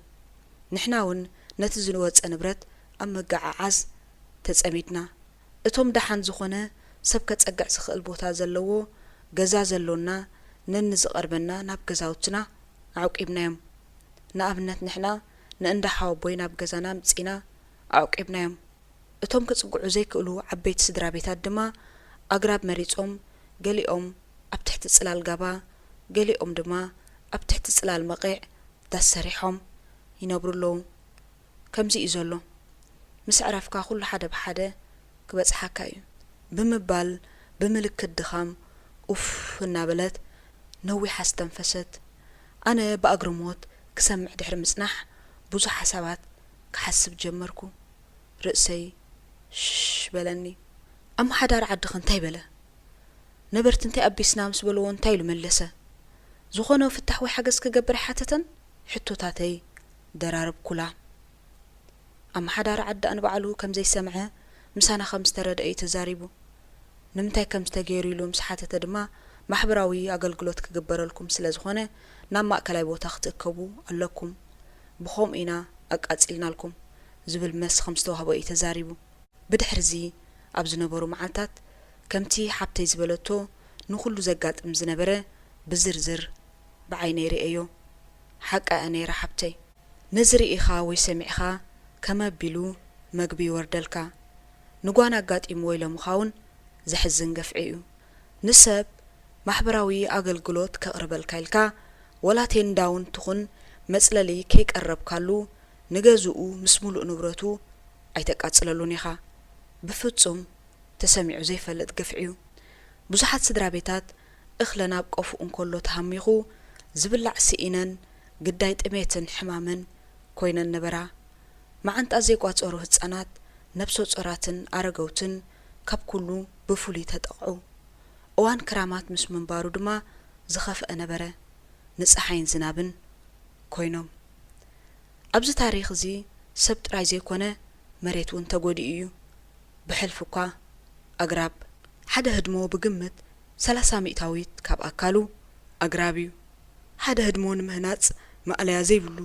ንሕና እውን ነቲ ዝወጸ ንብረት ኣብ ምግዕዓዝ ተጸሚድና። እቶም ደሓን ዝኾነ ሰብ ከጸግዕ ዝኽእል ቦታ ዘለዎ ገዛ ዘሎና ነንዝቐርበና ናብ ገዛውትና ኣዕቂብናዮም። ንኣብነት ንሕና ንእንዳ ሓወቦይ ናብ ገዛና ኣምጺእና ኣዕቂብናዮም። እቶም ክጽግዑ ዘይክእሉ ዓበይቲ ስድራ ቤታት ድማ ኣግራብ መሪጾም፣ ገሊኦም ኣብ ትሕቲ ጽላል ጋባ፣ ገሊኦም ድማ ኣብ ትሕቲ ጽላል መቒዕ ዳስ ሰሪሖም ይነብሩ ኣለዉ። ከምዚ እዩ ዘሎ። ምስ ኣዕረፍካ ኩሉ ሓደ ብሓደ ክበጽሓካ እዩ ብምባል ብምልክት ድኻም ኡፍ እናበለት ነዊሕ ኣስተንፈሰት። ኣነ ብኣግርሞት ክሰምዕ ድሕሪ ምጽናሕ ብዙሕ ሓሳባት ክሓስብ ጀመርኩ። ርእሰይ ሽሽ በለኒ። ኣመሓዳሪ ዓድኺ እንታይ በለ? ነበርቲ እንታይ ኣቢስና ምስ በልዎ እንታይ ኢሉ መለሰ? ዝኾነ ፍታሕ ወይ ሓገዝ ክገብር ኣይሓተተን? ሕቶታተይ ደራረብኩላ። ኣመሓዳሪ ዓዳ ንባዕሉ ከም ዘይሰምዐ ምሳና ከም ዝተረድአ እዩ ተዛሪቡ። ንምንታይ ከም ዝተገይሩ ኢሉ ምስ ሓተተ ድማ ማሕበራዊ ኣገልግሎት ክግበረልኩም ስለ ዝኾነ ናብ ማእከላይ ቦታ ክትእከቡ ኣለኩም። ብኸምኡ ኢና ኣቃጺልናልኩም ዝብል መልሲ ከም ዝተዋህቦ እዩ ተዛሪቡ። ብድሕርዚ ኣብ ዝነበሩ መዓልታት ከምቲ ሓብተይ ዝበለቶ ንኹሉ ዘጋጥም ዝነበረ ብዝርዝር ብዓይነይ ርእየዮ። ሓቃ እያ ነይራ ሓብተይ። ነዚ ርኢኻ ወይ ሰሚዕኻ ከመ ኣቢሉ መግቢ ይወርደልካ። ንጓና ኣጋጢምዎ ኢሎምኻ እውን ዘሕዝን ገፍዒ እዩ። ንሰብ ማሕበራዊ ኣገልግሎት ከቕርበልካ ኢልካ ዋላ ቴንዳ እውን ትኹን መጽለሊ ከይቀረብካሉ ንገዝኡ ምስ ምሉእ ንብረቱ ኣይተቃጽለሉን ኢኻ። ብፍጹም ተሰሚዑ ዘይፈልጥ ግፍዒ እዩ። ብዙሓት ስድራ ቤታት እኽለን ኣብ ቆፎ እንከሎ ተሃሚኹ ዝብላዕ ስኢነን ግዳይ ጥሜትን ሕማምን ኮይነን ነበራ። መዓንጣ ዘይቋጸሩ ህጻናት፣ ነብሰ ጾራትን ኣረገውትን ካብ ኩሉ ብፍሉይ ተጠቕዑ። እዋን ክራማት ምስ ምንባሩ ድማ ዝኸፍአ ነበረ። ንጸሓይን ዝናብን ኮይኖም። ኣብዚ ታሪኽ እዚ ሰብ ጥራይ ዘይኮነ መሬት እውን ተጎዲኡ እዩ። ብሕልፊ እኳ ኣግራብ። ሓደ ህድሞ ብግምት ሰላሳ ሚእታዊት ካብ ኣካሉ ኣግራብ እዩ። ሓደ ህድሞ ንምህናጽ ማእለያ ዘይብሉ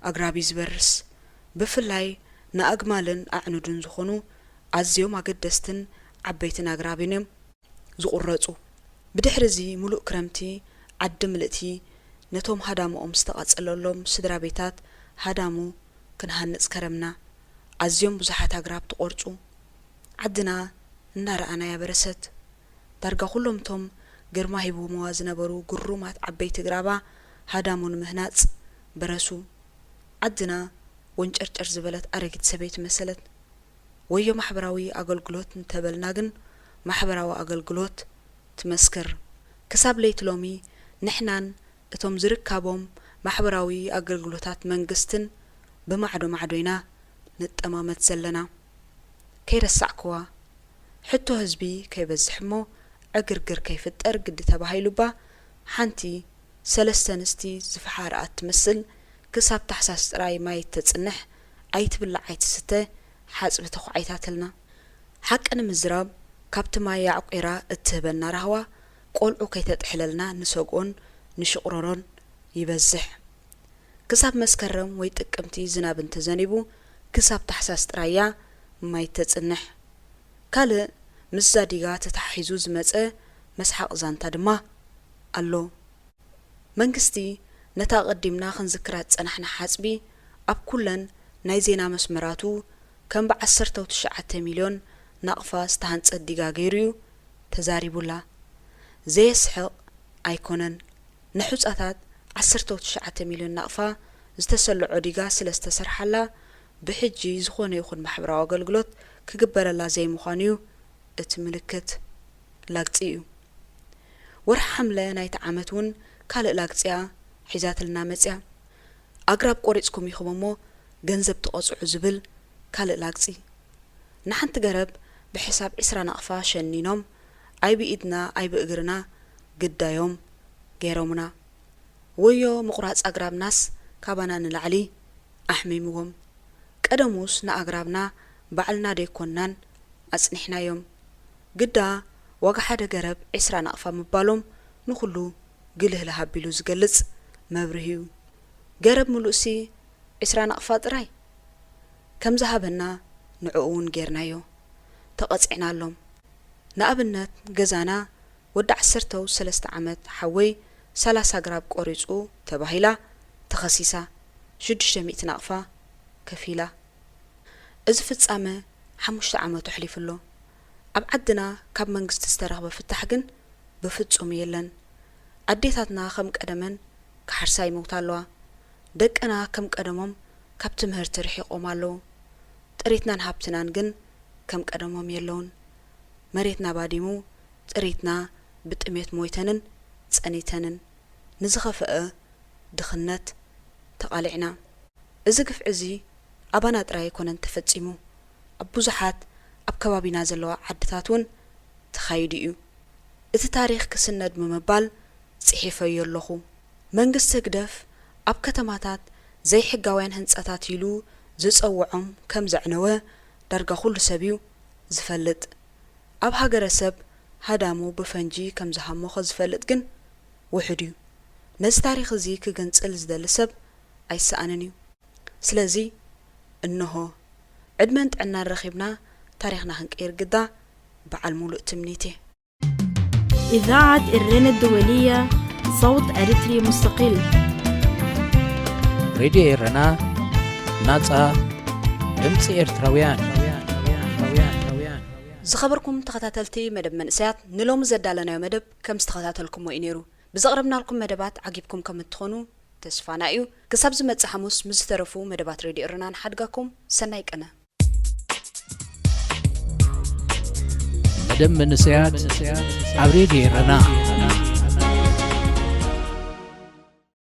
ኣግራብ እዩ ዝበርስ። ብፍላይ ንኣግማልን ኣዕኑድን ዝኾኑ ኣዝዮም ኣገደስትን ዓበይትን ኣግራብ እዮም ዝቑረጹ። ብድሕሪ እዚ ምሉእ ክረምቲ ዓዲ ምልእቲ ነቶም ሃዳምኦም ዝተቓጸለሎም ስድራ ቤታት ሃዳሙ ክንሃንጽ ከረምና። ኣዝዮም ብዙሓት ኣግራብ ተቖርጹ። ዓድና እናረኣናያ በረሰት። ዳርጋ ኩሎም እቶም ግርማ ሂቦምዋ ዝነበሩ ግሩማት ዓበይቲ ግራባ ሃዳሙ ንምህናጽ በረሱ። ዓድና ወንጨርጨር ዝበለት ኣረጊት ሰበይቲ መሰለት። ወዮ ማሕበራዊ ኣገልግሎት እንተበልና ግን ማሕበራዊ ኣገልግሎት ትመስክር። ክሳብ ለይቲ ሎሚ ንሕናን እቶም ዝርካቦም ማሕበራዊ ኣገልግሎታት መንግስትን ብማዕዶ ማዕዶ ኢና ንጠማመት ዘለና። ከይረሳዕክዋ፣ ሕቶ ህዝቢ ከይበዝሕ እሞ ዕግርግር ከይፍጠር ግዲ ተባሂሉባ ሓንቲ ሰለስተ ኣንስቲ ዝፈሓረኣ እትመስል ክሳብ ታሕሳስ ጥራይ ማይ እተጽንሕ ኣይትብላዕ ኣይትስተ ሓጽቢ ተዃዒታትልና። ሓቂ ንምዝራብ ካብቲ ማይ ኣዕቂራ እትህበና ራህዋ ቆልዑ ከይተጥሕለልና ንሰግኦን ንሽቕረሮን ይበዝሕ። ክሳብ መስከረም ወይ ጥቅምቲ ዝናብ እንተዘኒቡ ክሳብ ታሕሳስ ጥራይ እያ ማይ እተጽንሕ። ካልእ ምስዛ ዲጋ ተተሓሒዙ ዝመጸ መስሓቕ ዛንታ ድማ ኣሎ። መንግስቲ ነታ ኣቐዲምና ክንዝክራ ዝጸናሕና ሓጽቢ ኣብ ኩለን ናይ ዜና መስመራቱ ከም ብዓሰርተው ትሽዓተ ሚልዮን ናቕፋ ዝተሃንጸት ዲጋ ገይሩ እዩ ተዛሪቡላ። ዘየስሕቕ ኣይኮነን። ንሑጻታት ዓሰርተው ትሽዓተ ሚልዮን ናቕፋ ዝተሰልዖ ዲጋ ስለ ዝተሰርሓላ ብሕጂ ዝኾነ ይኹን ማሕበራዊ ኣገልግሎት ክግበረላ ዘይምዃኑ እዩ እቲ ምልክት። ላግጺ እዩ። ወርሒ ሓምለ ናይቲ ዓመት እውን ካልእ ላግጺ እያ ሒዛትልና መጺኣ። ኣግራብ ቆሪጽኩም ኢኹም እሞ ገንዘብ ትቐጽዑ ዝብል ካልእ ላግጺ። ንሓንቲ ገረብ ብሕሳብ ዕስራ ናቕፋ ሸኒኖም ኣይ ብኢድና ኣይ ብእግርና ግዳዮም ገይሮምና። ወዮ ምቑራጽ ኣግራብናስ ካባና ንላዕሊ ኣሕሚምዎም። ቀደሙስ ንኣግራብና ባዕልና ደይኮንናን ኣጽኒሕናዮም። ግዳ ዋጋ ሓደ ገረብ ዕስራ ናቕፋ ምባሎም ንኹሉ ግልህልህ ኣቢሉ ዝገልጽ መብርሂ እዩ። ገረብ ምሉእሲ ዕስራ ናቕፋ ጥራይ ከም ዝሃበና ንዕኡ እውን ጌርናዮ። ተቐጺዕናሎም። ንኣብነት ገዛና ወዲ ዓሰርተው ሰለስተ ዓመት ሓወይ ሰላሳ ግራብ ቆሪጹ ተባሂላ ተኸሲሳ ሽዱሽተ ሚእቲ ናቕፋ ከፊላ። እዚ ፍጻመ ሓሙሽተ ዓመቱ ኣሕሊፉ ኣሎ። ኣብ ዓድና ካብ መንግስቲ ዝተረኽበ ፍታሕ ግን ብፍጹም የለን። ኣዴታትና ከም ቀደመን ክሓርሳ ይመውታ ኣለዋ። ደቅና ከም ቀደሞም ካብ ትምህርቲ ርሒቖም ኣለዉ። ጥሪትናን ሃብትናን ግን ከም ቀደሞም የለውን። መሬትና ባዲሙ ጥሪትና ብጥሜት ሞይተንን ጸኒተንን ንዝኸፍአ ድኽነት ተቓሊዕና። እዚ ግፍዒ እዚ ኣባና ጥራይ ኣይኮነን ተፈጺሙ፣ ኣብ ብዙሓት ኣብ ከባቢና ዘለዋ ዓድታት እውን ተኻይዱ እዩ። እቲ ታሪኽ ክስነድ ብምባል ጽሒፈዮ ኣለኹ። መንግስቲ ህግደፍ ኣብ ከተማታት ዘይሕጋውያን ህንጻታት ኢሉ ዝጸውዖም ከም ዘዕነወ ዳርጋ ኩሉ ሰብ እዩ ዝፈልጥ። ኣብ ሃገረሰብ ሃዳሙ ብፈንጂ ከም ዝሃመኾ ዝፈልጥ ግን ውሑድ እዩ። ነዚ ታሪኽ እዚ ክግንጽል ዝደሊ ሰብ ኣይሰኣንን እዩ። ስለዚ እንሆ ዕድመን ጥዕናን ረኺብና ታሪኽና ክንቅይር ግዳ በዓል ሙሉእ ትምኒት እየ። إذاعة إرينا الدولية، صوت أريتري مستقل. ሬድዮ ኤረና፣ ናጻ ድምጺ ኤርትራውያን። ዝኸበርኩም ተኸታተልቲ መደብ መንእሰያት፣ ንሎሚ ዘዳለናዮ መደብ ከም ዝተኸታተልኩሞ እዩ ነይሩ። ብዘቕረብናልኩም መደባት ዓጊብኩም ከም እትኾኑ ተስፋና እዩ። ክሳብ ዝመጽእ ሓሙስ ምስ ዝተረፉ መደባት ሬድዮ ኤረና ንሓድጋኩም። ሰናይ ቅነ። መደብ መንእሰያት ኣብ ሬድዮ ኤረና።